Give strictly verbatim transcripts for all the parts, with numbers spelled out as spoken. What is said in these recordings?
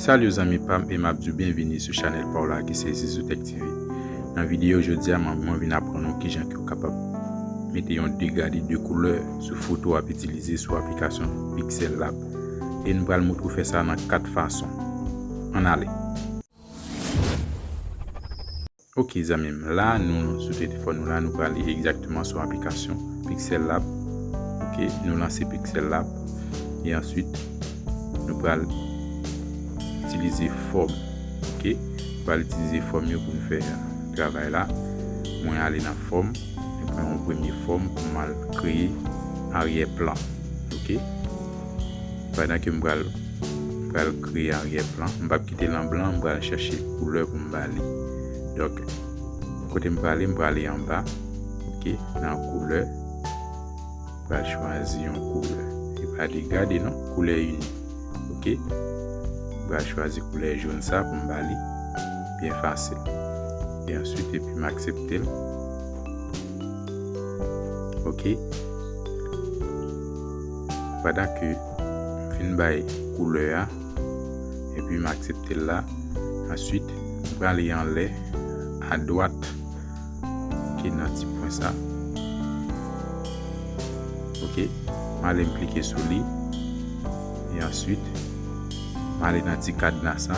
Salut zanmi pa m, e m ap di w byenvini sou chanèl pa w la ki se Zizou Tech T V. Nan videyo jodi a, mwen, mwen vin aprann nou kijan ke w kapab mete yon degade de koulè sou foto w ap itilize sou aplikasyon Pixel Lab. E n pral montre w fè sa nan kat fason. Ann ale. Ok zanmi m, la nou sou telefòn nou la, nou prale egzakteman sou aplikasyon Pixel Lab. Ok, nou lanse Pixel Lab e answit nou pral itilize fòm. Ok, nou pral itilize fòm yo pou nou fè travay la. Mwen ale nan fòm, mwen pran yon premye fòm pou m al kreye aryè plan. Ok, pandan ke m pral pral kreye aryè plan. M p ap kite l an blan, m pral chèche koulè pou m ba li. Donk, kote m prale, m prale anba. Ok, nan koulè. M pral chwazi yon koulè. E pa degade non, koulè ini. Ok. M pral chwazi koulè jòn sa pou m ba li. Byen fasil. E answit, epi m aksepte l. Ok. Pandan ke m fin bay koulè a, epi m aksepte l la, answit, m prale anlè, adwat, ok, nan ti pwen sa. Ok, m ale m klike sou li, e answit, m ale nan ti kadna sa,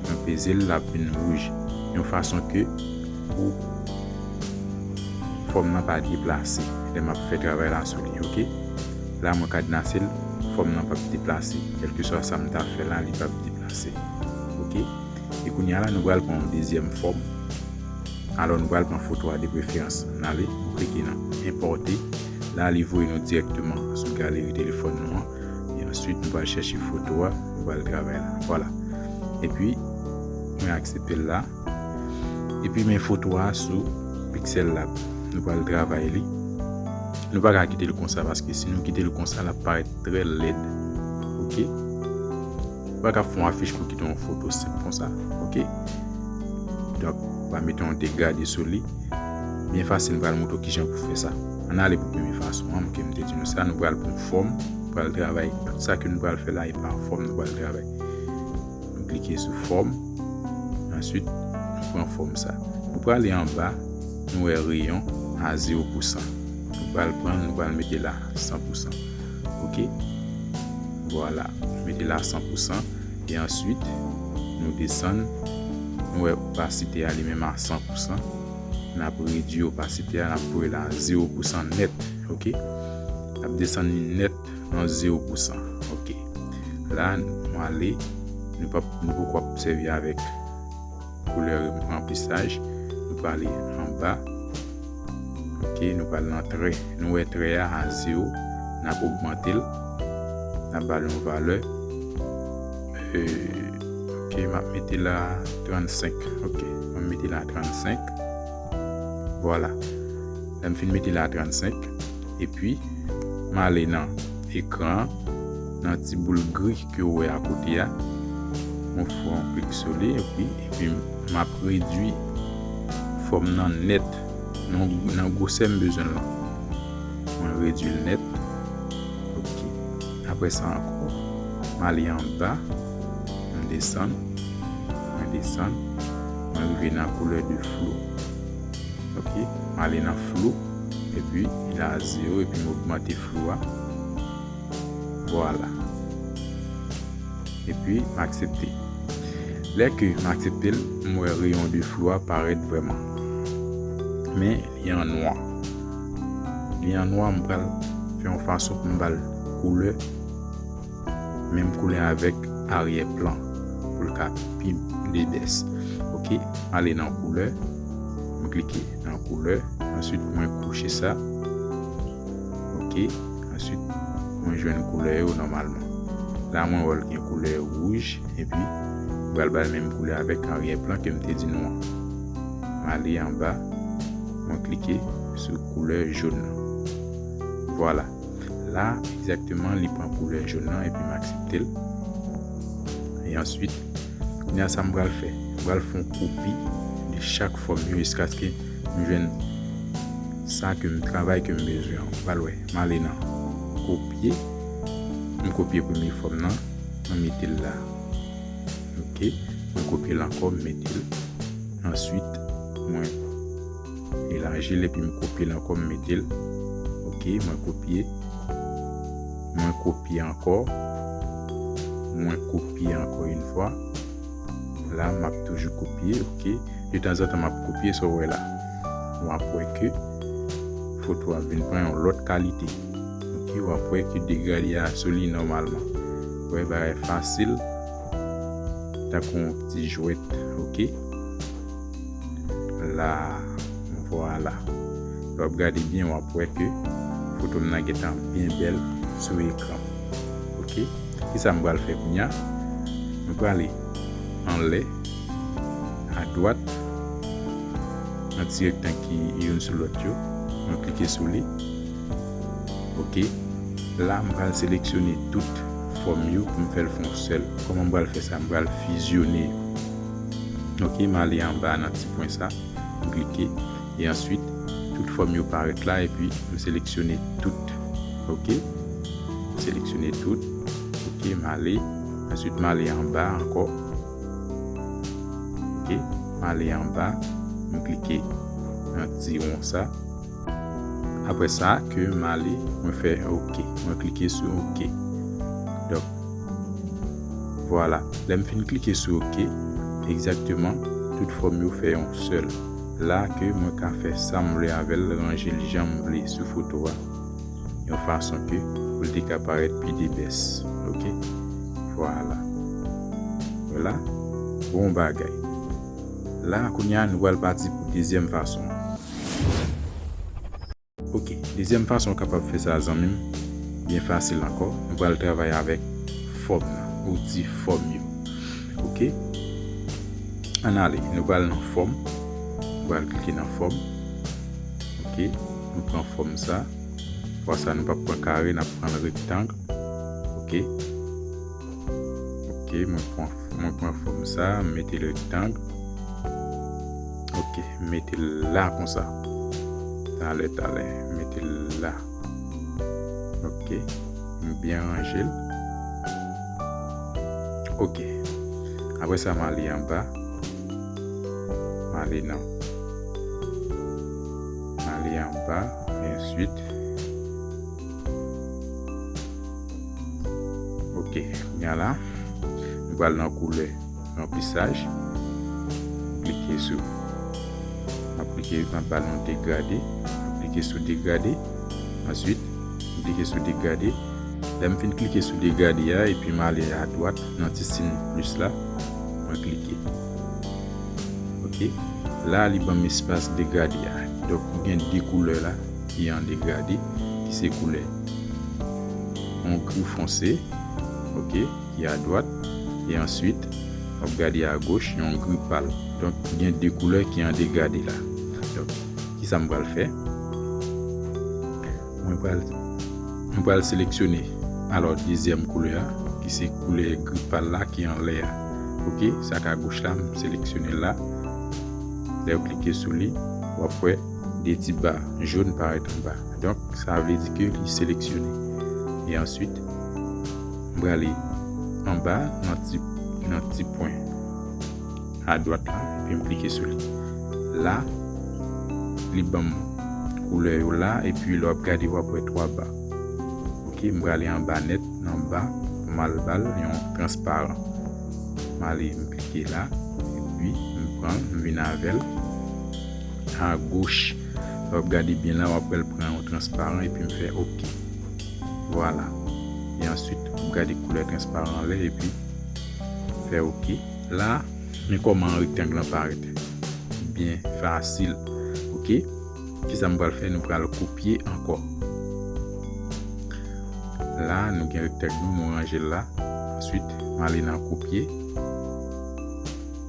mwen peze l, l ap vin wouj, yon fason ke pou fòm nan pa deplase lè m ap fè travay la sou li, ok? La, mwen kadnase l, fòm nan p ap deplase. Kèlkeswa sa m ta fè la, li p ap deplase. Ok? E kounye a la, nou pral pran yon dezyèm fòm. Alò, nou pral pran foto a de preferans. N ale, nou klike nan enpòte. La, li voye nou dirèkteman sou galeri telefòn nou an. E answit, nou pral chèche foto a, nou pral travay la. Vwala. Epi, mwen aksepte l la. Epi men foto a sou Pixel Lab. Nou pral travay li. Nou pa ka kite l konsa, paske si nou kite l konsa, l ap parèt trè lèd. Ok? Ou pa ka fè yon afich pou kite yon foto senp konsa. Ok? Donk, ou va mete yon degade sou li. Byen fasil, m pral montre w kijan pou fè sa. Ann ale pou premye fason an, ke m te di nou sa, nou pral pran fòm, nou pral travay tout sa ke nou pral fè la, e pa fòm nou pral travay. Nou klike sou fòm. Answit, nou pran fòm sa. Nou prale anba, nou wè reyon a zewo pou san. Nou pral pran l, nou pral mete la san pou san. Ok? Vwala, nou mete la san pou san. E answit, nou desann, nou wè opasite a li menm a san pou san. N ap redui opasite a, n ap voye l a zewo pou san nèt. Ok? N ap desann li nèt nan zewo pou san. Ok. La, nou ale, nou p ap, nou poko ap sèvi avèk koulè ranplisaj. Nou prale anba. Ok, nou pral nan trè. Nou wè trè a a zewo. N ap ogmante l. N ap ba l yon valè. Euh, ok, m ap mete la trannsenk. Ok, m ap mete la trannsenk. Vwala. Lè m fin mete la trannsenk, epi m ale nan ekran an, nan ti boul gri ke w wè akote a. Mwen fè yon klik sou li, epi, epi m ap redui fòm nan nèt, nan, nan gwosè m bezwen l lan. Mwen redui l nèt. Ok. Apre sa ankò, m ale anba, m desann, mwen desann, mwen rive nan koulè de flou. Ok, m ale nan flou, epi li la zewo, epi m ogmante flou a. Vwala. Epi m aksepte. Lè ke m aksepte l, m wè reyon de flou a parèt vrèman. Men, li an nwa. Li an nwa, m pral fè yon fason pou m ba l koulè, menm koulè avèk aryè plan, pou l ka pi de bès. Ok, m ale nan koulè, m klike nan koulè, answit mwen kouche sa. Ok, answit mwen jwenn koulè yo nòmalman. La mwen wè l gen koulè wouj, epi m pral ba l menm koulè avèk aryè plan ke m te di nou an. M ale anba, mwen klike sou koulè jòn nan. Vwala. La, egzakteman, li pran koulè jòn nan epi m aksepte l. E answit, kounye a sa m pral fè? M pral fè yon kopi de chak fòm yo jiskaske m jwenn sa ke m travay ke m bezwen an. Ou pral wè, m ale nan kopye. M kopye premye fòm nan. mwen mete l la. Ok, mwen kopye l ankò, m mete l. Answit, mwen elaji l epi m kopye l ankò, m mete l. Ok, mwen kopye. Mwen kopye ankò. Mwen kopye ankò yon fwa. La, m ap toujou kopye, ok. Detanzantan, m ap kopye, sa w wè la. W ap wè ke foto a vin pran yon lòt kalite. Ok, w ap wè ke degrade a sou li nòmalman. Wè, bagay fasil. Tankou yon ti jwèt, ok. La, vwala. Lè w ap gade byen, w ap wè ke foto m nan gentan byen bèl sou ekran. Ok? Kisa m pral fè kounye a? Mwen prale anlè, adwat, nan ti rektang ki youn sou lòt yo. Mwen klike sou li. Ok. La, m pral seleksyone tout fòm yo pou m fè l fè yon sèl. Kòman m pral fè sa? M pral fizyone yo. Ok, m ale anba nan ti pwen sa. M klike. E answit, tout fòm yo parèt la, epi m seleksyone tout. Ok? M seleksyone tout. Ok, m ale. Answit, m ale anba ankò. Ok? M ale anba. M klike nan ti won sa. Apre sa, ke m ale, mwen fè ok. Mwen klike sou ok. Donk, vwala. Lè m fin klike sou ok, egzakteman, tout fòm yo fè yon sèl. La ke mwen ka fè sa m vle avè l, ranje l jan m vle sou foto a, yon fason ke pou l te ka parèt pi depès. Ok? Vwala. Vwala. Bon bagay. La, kounye a, nou pral pati pou dezyèm fason. Ok, dezyèm fason w kapab fè sa, zanmi m, byen fasil ankò. Nou pral travay avèk fòm nan, outi fòm yo. Ok? Ann ale, nou pral nan fòm. Nou pral klike nan fòm. Ok, nou pran fòm sa. Fwa sa, nou p ap pran kare, n ap pran rektang. Ok? Ok, mwen pran, mwen pran fòm sa, m mete l rektang. Ok, m mete l la konsa. Talè, talè, m mete l la. Ok, m byen ranje l. Ok. Apre sa, m ale anba. M ale nan. M ale anba, e answit. Ok, kounye a la, nou pral nan koulè ranplisaj. Klike sou, m ap klike, m ap ba l yon degrade. M ap klike sou degrade. Answit, m klike sou degrade. Lè m fin klike sou degrade a, epi m ale adwat nan ti siy plis la, mwen klike. Ok, la li ban m espas degrade a. Donk, m gen de koulè la ki an degrade, ki se koulè yon gri fonse, ok, ki adwat, e answit, w ap gade agoch, yon gri pal. Donk, gen de koulè ki an degrade la. Donk, kisa m pral fè? Mwen pral, mwen pral seleksyone, alò, dezyèm koulè a, ki se koulè gri pal la ki anlè a. Ok, sa k agoch la, m seleksyone l la. Lè w klike sou li, w ap wè de ti ba jòn parèt anba. Donk, sa vle di ke li seleksyone. E answit, m prale anba nan ti, nan ti pwen adwat la, epi m klike sou li. La, li ban m koulè yo la, epi lè w ap gade, w ap wè twa ba. Ok, m prale anba nèt, nan ba, m al ba l yon transparan. M ale, m klike la, epi m pran l, m vin avè l agoch. Lè w ap gade byen la, w ap wè l pran yon transparan, epi m fè ok. Vwala. E answit, m gade koulè transparan an lè, epi fè ok. La, men kòman rektang lan parèt. Byen fasil. Ok? Kisa m pral fè? Nou pral kopye ankò. La, nou gen rektang nou, nou ranje l la. Answit, m ale nan kopye.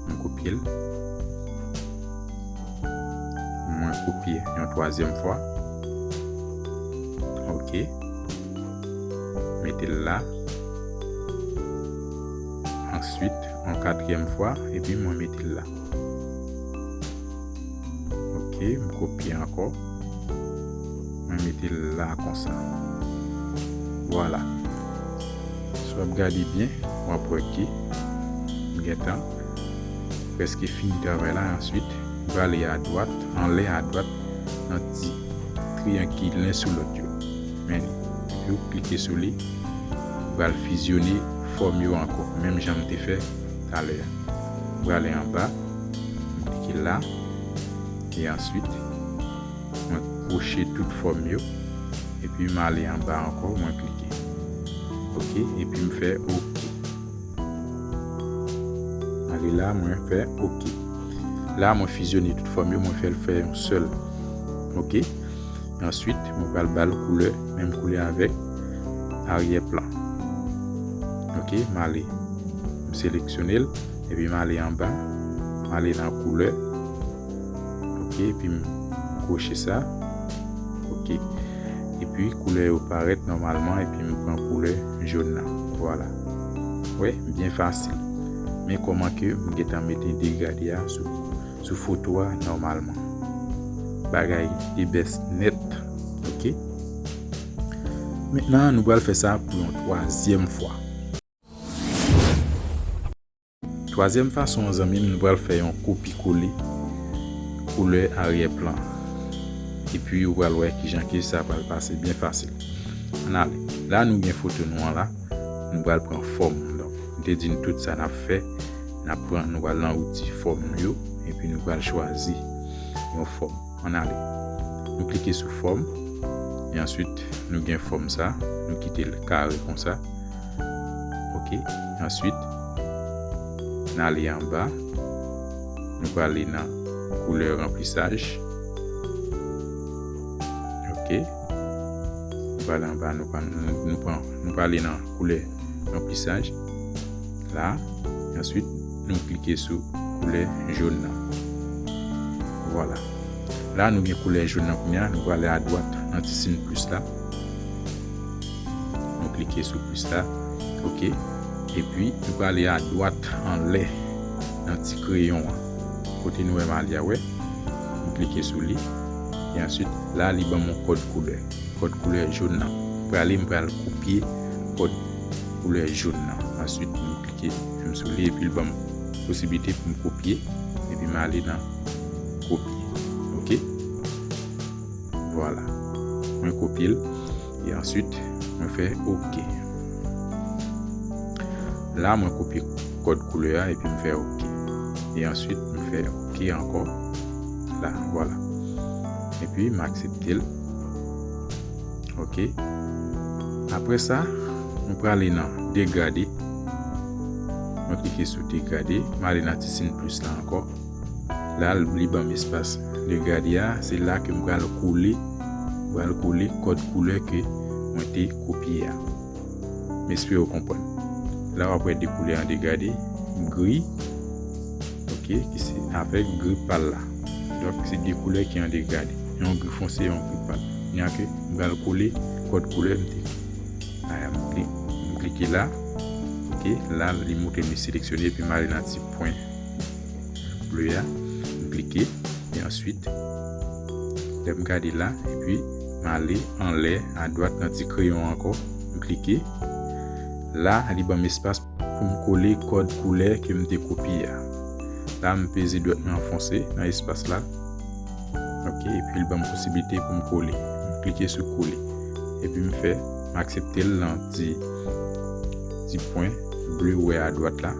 M kopye l. Mwen kopye yon twazyèm fwa. Ok. Mete l la. Answit, yon katriyèm fwa, epi mwen mete l la. Ok, m kopye ankò. Mwen mete l la konsa. Vwala. W ap gade byen, w ap wè ke m gentan prèske fini travay la. Answit, m prale adwat, anlè adwat, nan ti triyangilen sou lòt yo. Men li. Epi w klike sou li, ou pral fizyone fòm yo ankò, menm jan m te fè talè a. M prale anba, m klike la, e answit, mwen kwoche tout fòm yo, epi m ale anba ankò, mwen klike. Oke, epi m fè oke. Ale la, mwen fè oke. La, mwen fizyone tout fòm yo, mwen fè l fè yon sèl. Oke? Answit, mwen pral ba l koulè, menm koulè avèk aryè plan. Oke, m ale. M seleksyone l, epi m ale anba, m ale nan koulè. Oke, epi m kwoche sa. Oke. Epi koulè yo parèt nòmalman, epi m pran koulè jòn nan. Vwala. Wè, byen fasil. Men kòman ke m gentan mete degade a sou, sou foto a nòmalman. Bagay de bèst nèt. Oke? Mentnan, nou pral fè sa pou yon twazyèm fwa. Twazyèm fason an, zanmi m, nou pral fè yon kopi kole koulè aryè plan. Epi ou pral wè kijan ke sa pral pase byen fasil. Ann ale. La nou gen foto nou an la. Nou pral pran fòm. Donk, m te di n tout sa n ap fè. N ap pran, nou pral nan outi fòm nou yo. Epi nou pral chwazi yon fòm. Ann ale. Nou klike sou fòm. E answit, nou gen fòm sa. Nou kite l kare konsa. Oke. Answit, n ale anba. Nou prale nan koulè ranplisaj. Oke. Nou prale anba, nou pran, nou, nou pran, nou prale nan koulè ranplisaj. La. Answit, nou klike sou koulè jòn nan. Vwala. La, nou gen koulè jòn nan kounye a. Nou prale adwat nan ti siy plis la. Nou klike sou plis la. Oke. Epi, nou prale adwat anlè nan ti kreyon an. Kote nou wè m ale a, wè. Nou klike sou li. E answit, la, li ban m yon kòd koulè. Kòd koulè jòn nan. Prale, m pral kopye kòd koulè jòn nan. Answit, m klike menm sou li, epi l ban m posiblite pou m kopye. Epi m ale nan kopye. Oke? Vwala. Mwen kopye l. E answit, mwen fè oke. La, mwen kopye kòd koulè a epi m fè oke. E answit, m fè oke ankò. La, vwala. Epi, m aksepte l. Oke. Apre sa, nou prale nan degade. Mwen klike sou degade. M ale nan ti siy plis la ankò. La, li ban m espas degade a. Se la ke m pral kole, m pral kole kòd koulè ke mwen te kopye a. M espere w konprann. La, w ap wè de koulè an degade, gri, oke, ki se avèk gri pal la. Donk, se de koulè ki an degade. Yon gri fonse, yon gri pal. Kounye a ke m pral kole kòd koulè m te. A, m kli-, m klike la. Oke, la, li montre m li seleksyone, epi m ale nan ti pwen ble a. M klike, e answit, lè m gade la, epi m ale anlè, adwat nan ti kreyon ankò, m klike. La, li ban m espas pou m kole kòd koulè ke m te kopye a. La, m peze dwèt mwen anfonse nan espas la. Oke, epi l ban m posiblite pou m kole. M klike sou kole. Epi m fè, m aksepte l nan ti, ti pwen ble ou wè adwat la.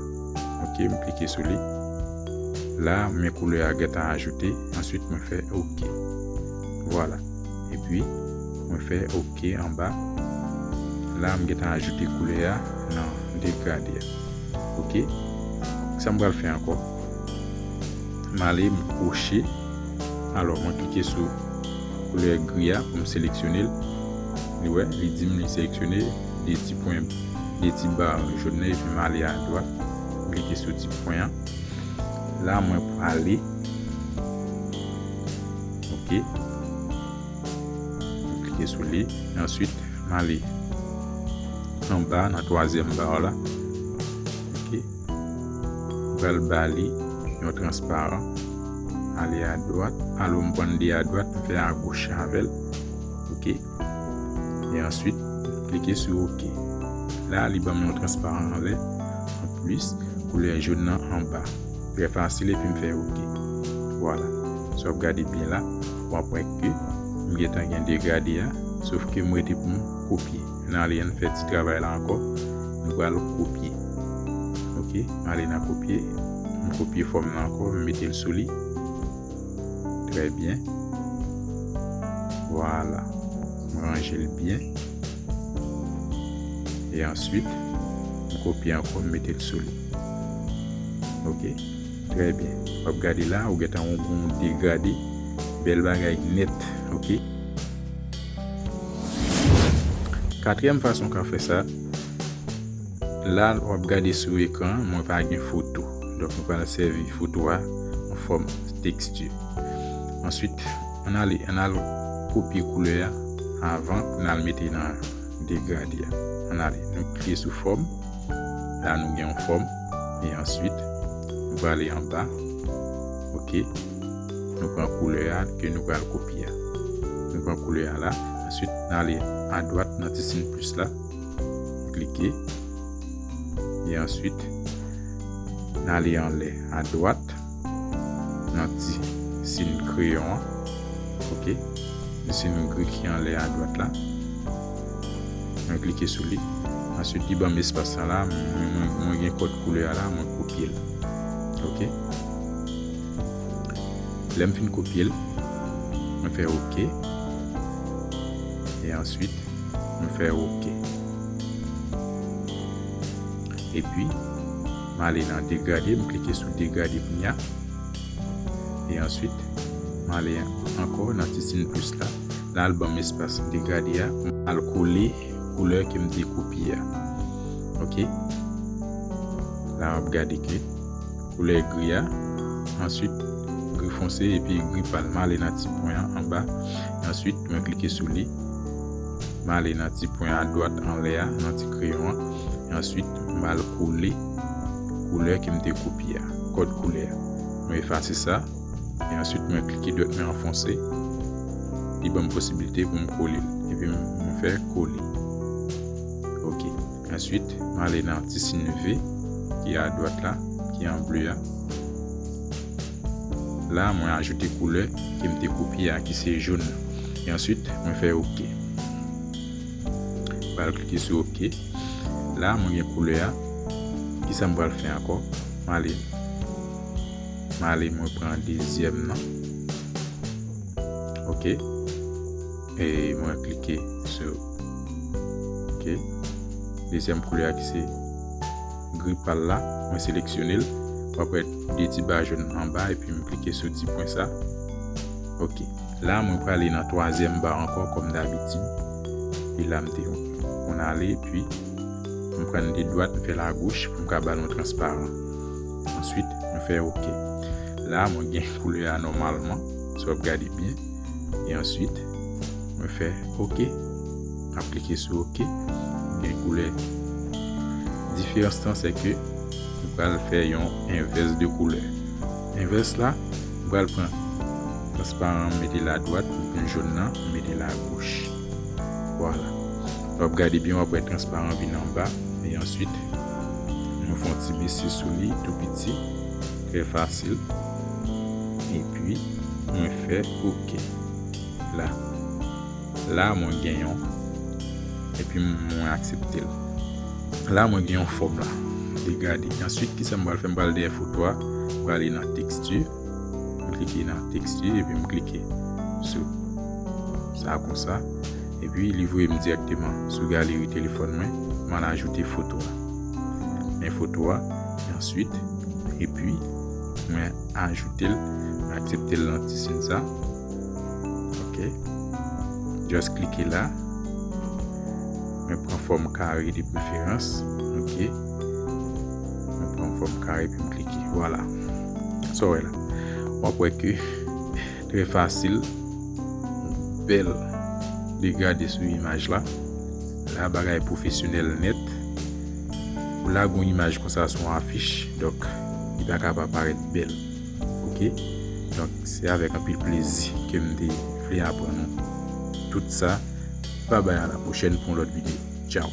Oke, m klike sou li. La, men koulè a gentan ajoute. Answit, mwen fè oke. Vwala. Epi, mwen fè oke anba. La, m gentan ajoute koulè a nan degade a. Oke. Sa m pral fè ankò. M ale, m kwoche. Alò, mwen klike sou koulè gri a pou m seleksyone l. Li wè, li di m li seleksyone de ti pwen, de ti ba jòn nan, epi m ale adwat. M klike sou ti pwen an. La, mwen prale. Oke. M klike sou li. Answit, m ale anba nan twazyèm ba la. Oke. M pral ba li yon transparan. Ale adwat. Alò, m pran de adwat, m fè agoch avè l. Oke. E answit, klike sou oke. La, li ban m yon transparan anlè. Anplis, koulè jòn nan anba. Trè fasil, epi m fè oke. Vwala. Si w ap gade byen la, w ap wè ke m gentan gen degrade a, sof ke m rete pou m kopye. Ann ale, ann fè ti travay la ankò. Nou pral kopye. Oke, m ale nan kopye. M kopye fòm nan ankò, m mete l sou li. Trè byen. Vwala. M ranje l byen. E answit, m kopye ankò, m mete l sou li. Oke. Trè byen. W ap gade la, ou gentan wè yon degrade. Bèl bagay nèt. Oke. Katriyèm fason w ka fè sa, la w ap gade sou ekran an, mwen pa gen foto. Donk, mwen pral sèvi foto a an fòm teksti. Answit, ann ale, ann al kopye koulè a avan pou n al mete nan degrade a. Ann ale, nou klike sou fòm. La, nou gen yon fòm. E answit, nou prale anba. Oke. Nou pran koulè a ke nou pral kopye a. Nou pran koulè a la. Answit, n ale adwat nan ti siy plis la. Klike. E answit, n ale anlè adwat nan ti siy kreyon an. Oke. Ti siy gri ki anlè adwat la. Mwen klike sou li. Answit, li ban m espas la la. Mwen, mwen, mwen gen kòd koulè a la. Mwen kopye l. Oke. Lè m fin kopye l, mwen fè oke. E answit, mwen fè oke. Epi, m ale nan degrade, m klike sou degrade kounye a. E answit, m ale ankò nan ti siy plis la. La, l ban m espas degrade a. M al kole koulè ke m te kopye a. Oke? La, w ap gade ke koulè gri a. Answit, gri fonse epi gri pal. M ale nan ti pwen an anba. Answit, mwen klike sou li. M ale nan ti pwen adwat anlè a, nan ti kreyon an. E answit, m al kole koulè ke m te kopye a, kòd koulè a. Mwen efase sa. E answit, mwen klike dwèt mwen anfonse. Li ban m posiblite pou m kole l. Epi m, mwen fè kole. Oke. Answit, m ale nan ti siy V ki adwat la, ki an ble a. La, mwen ajoute koulè ke m te kopye a, ki se jòn nan. E answit, mwen fè oke. Pral klike sou oke. La, mwen gen koulè a. Kisa m pral fè ankò? M ale. M ale, mwen pran dezyèm nan. Oke. E mwen klike sou, oke. Dezyèm koulè a ki se gri pal la, mwen seleksyone l. W ap wè de ti ba jòn anba, epi m klike sou ti pwen sa. Oke. La, mwen prale nan twazyèm ba ankò, kòm dabitid. E la, m te konn ale, epi m pran de dwat, m fè lagoch pou m ka ba l yon transparan. Answit, mwen fè oke. La, mwen gen koulè a nòmalman, si w ap gade byen. E answit, mwen fè oke. M ap klike sou oke. Gen koulè. Diferans lan, se ke nou pral fè yon envès de koulè. Envès la, nou pral pran transparan an, mete l adwat, nou pran jòn nan, mete l agoch. Vwala. W ap gade byen, w ap wè transparan vin anba. E answit, nou fè yon ti bese sou li, tou piti. Trè fasil. Epi, mwen fè oke. La. La, mwen gen yon. Epi, mwen aksepte l. La, mwen gen yon fòm la. Degrade. Answit, kisa m pral fè? M pral dèyè foto a. M pral ale nan teksti. M klike nan teksti, epi m klike sou sa konsa. Epi, li voye m dirèkteman sou galeri telefòn mwen. M al ajoute foto a. Men foto a. E answit, epi, mwen ajoute l, mwen aksepte l nan ti siy sa. Oke. Just klike la. Mwen pran fòm kare de preferans. Oke. Mwen pran fòm kare epi m klike. Vwala. Sa w wè la. W ap wè ke trè fasil. Bèl degrade sou imaj la. La, bagay pwofesyonèl nèt. Ou lage yon imaj konsa sou yon afich, donk, li pa ka pa parèt bèl. Oke? Donk, se avèk anpil plezi ke m te vle aprann nou tout sa. Babay, a la pwochèn pou yon lòt videyo. Tchaw!